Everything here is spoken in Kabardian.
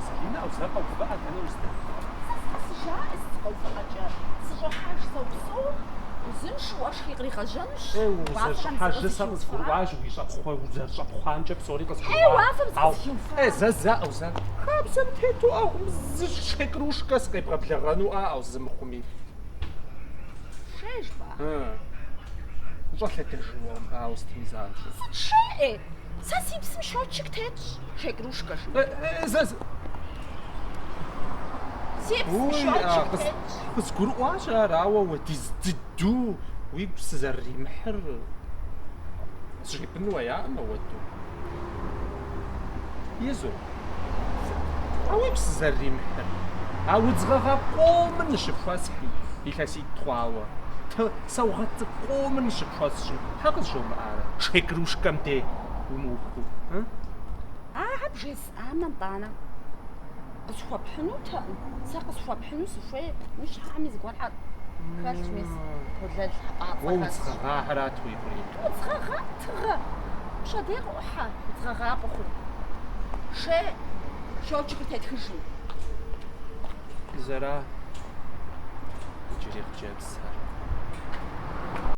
Залинэ, ӏэу, зэ къэувыӏэ, дэнэ уздэкӏуэр? Сэ сыкъэсыжаӏэ, сыкъэувыӏэкӏэ. Сыщӏохьэж сэ упсэу, узыншэу уэшхи къригъэжьэнущ. Ей, Уафэм узэрыщӏыхьэжыр сэ зыкъызыхиуфа. къызгурыӏуащ, уи щӏэпхъуэ, узэрыщӏэпхъуамкӏэ псори Ей, къызгурыӏуа. уафэм Ау, зыкъызыхиуфа. ей, зэ, зэ, ӏэу, зэ. Хабзэм тету, ӏэу, зы шей кружкэ сыкъебгъэблэгъэнуӏа, ӏэу, зы мыхъуми. Шей жыпӏа? Ы. Ущӏэлъэдэжыну мыбы ауэ сытми занщӏэу. Сыт шей, ӏей? Сэ си псым счётчик тетщ, шей кружкэ жи. Э, э, зэ, зэ. Си псым Уй, счётчик а, къыз, тетщ. къызгурыӏуащ ар, ауэ уэдиз дыдэу уигу сызэрыримыхьыр зжепӏэн хуеяӏым ауэдэу. Езу. А уигу сызэрыримыхьыр. А удз гъэгъа къомыр ныщыпхуэсхьым, илъэситӏ хъуауэ. Саугъэт цӏыкӏу къомыр ныщыпхуэсщӏым, щхьэ къызжомыӏарэ? Шей кружкэм дей умыухыу, ы? Ахэр бжесӏамэ, нтӏанэ, къысхуэпхьынутэкъым. Сэ къысхуэпхьыну сыхуей, уи щхьэми зыгуэрхэр хэлъщ, мис, толэл хьэпӏацӏэ Уэ удз хэлъщ. гъэгъахэрат уигу ирихьыр. Удз гъэгъа тыгъэ. Пщэдей къыӏухьэ, удз гъэгъа фӏыхъу. Шей счётчикыр тетхыжым. Зэра иджырей хъыджэбзхэр.